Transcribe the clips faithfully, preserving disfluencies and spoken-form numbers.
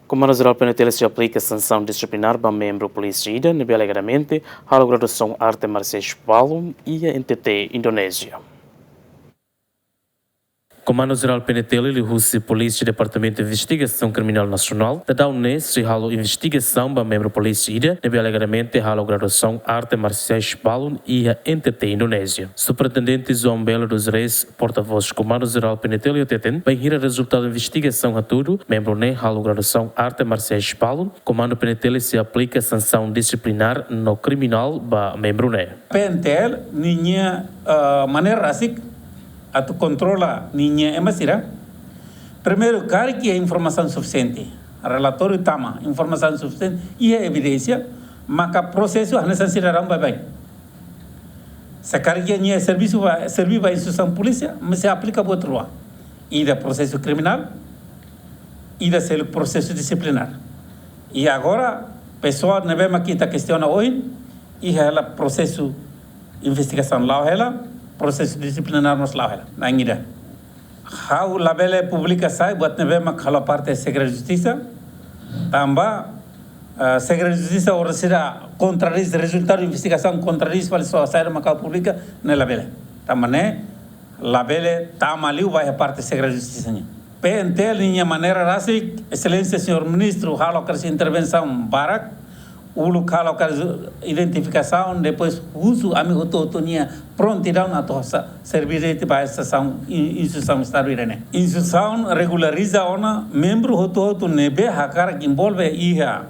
Komandu Jerál P N T L sei aplika sansaun disiplinár ba membru polísia ida ne'ebé alegadamente halo graduasaun arte marsiais balun iha N T T Indonézia. Komandu Jerál P N T L liuhusi Polísia Departamentu Investigasaun Kriminál Nasionál daudaun ne'e sei halo investigasaun ba membru polísia ida ne'ebé alegadamente halo graduasaun arte marsiais balun iha N T T Indonézia. Superintendente João Belo dos Reis, portavós Komandu Jerál P N T L, hateten, bainhira rezultadu investigasaun hatudu membru ne'e halo graduasaun arte marsiais balun, Komandu P N T L sei aplika sansaun disiplinár no kriminál ba membru ne'e. P N T L ninia, eh, maneira rasik atu kontrola ninia ema sira. Primeiru, karik iha informasaun sufisiente, relatóriu tama, informasaun sufisiente, iha evidénsia, maka prosesu hanesan sidadaun baibain. Se karik iha nia servisu ba, serve ba instituisaun polísia, mesti aplika buat rua. Ida prosesu kriminál, ida seluk prosesu disiplinár. I agora, pesoál ne'ebé mak ita kestiona ohin, iha hela prosesu investigasaun la'o hela, prosesu disiplinár mós la'o hela. Na'in ida. Ha'u labele publika sai buat ne'ebé mak halo parte Segredu Justisa, tanba, eh, Segredu Justisa oras sira kontradís rezultadu investigasaun, kontradís fali só sai mak ha'u publika, ne'e labele. Tanba ne'e labele tama liu ba iha parte Segredu Justisa nian. P N T L ninia maneira rasik, Exelénsia Señór Ministru halo karik intervensaun barak, uluk halo karik identifikasaun, depois husu ami hotu-hotu nia prontidaun atu sa-, serve de'it ba instituisaun, in-, instituisaun Estadu ida-ne'e. Instituisaun regulariza ona membru hotu-hotu ne'ebé hakarak envolve iha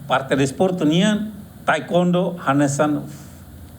parte desportu nian, taekwondo hanesan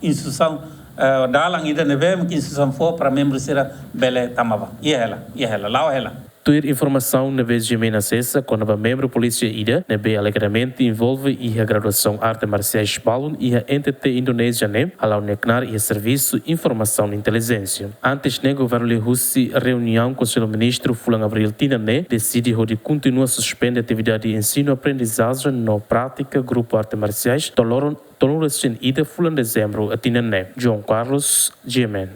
instituisaun, eh, dalan ida ne'ebé mak instituisaun fó para membru sira bele tama ba. Iha hela, iha hela, la'o hela. Tuir informasaun ne'ebé G M N asesa kona-ba membru polísia ida ne'ebé alegadamente envolve iha graduasaun arte marsiais balun iha N T T Indonézia ne'e, hala'o nia knaar iha servisu informasaun intelijénsia. Antes ne'e, governu liuhusi reuniaun Konsellu Ministru fulan Abríl tinan ne'e deside hodi kontinua suspende atividade ensinu-aprendizajen no prátika grupu arte marsiais to'o loron tolunulu-resin-ida fulan Dezembru tinan ne'e. João Carlos, G M N.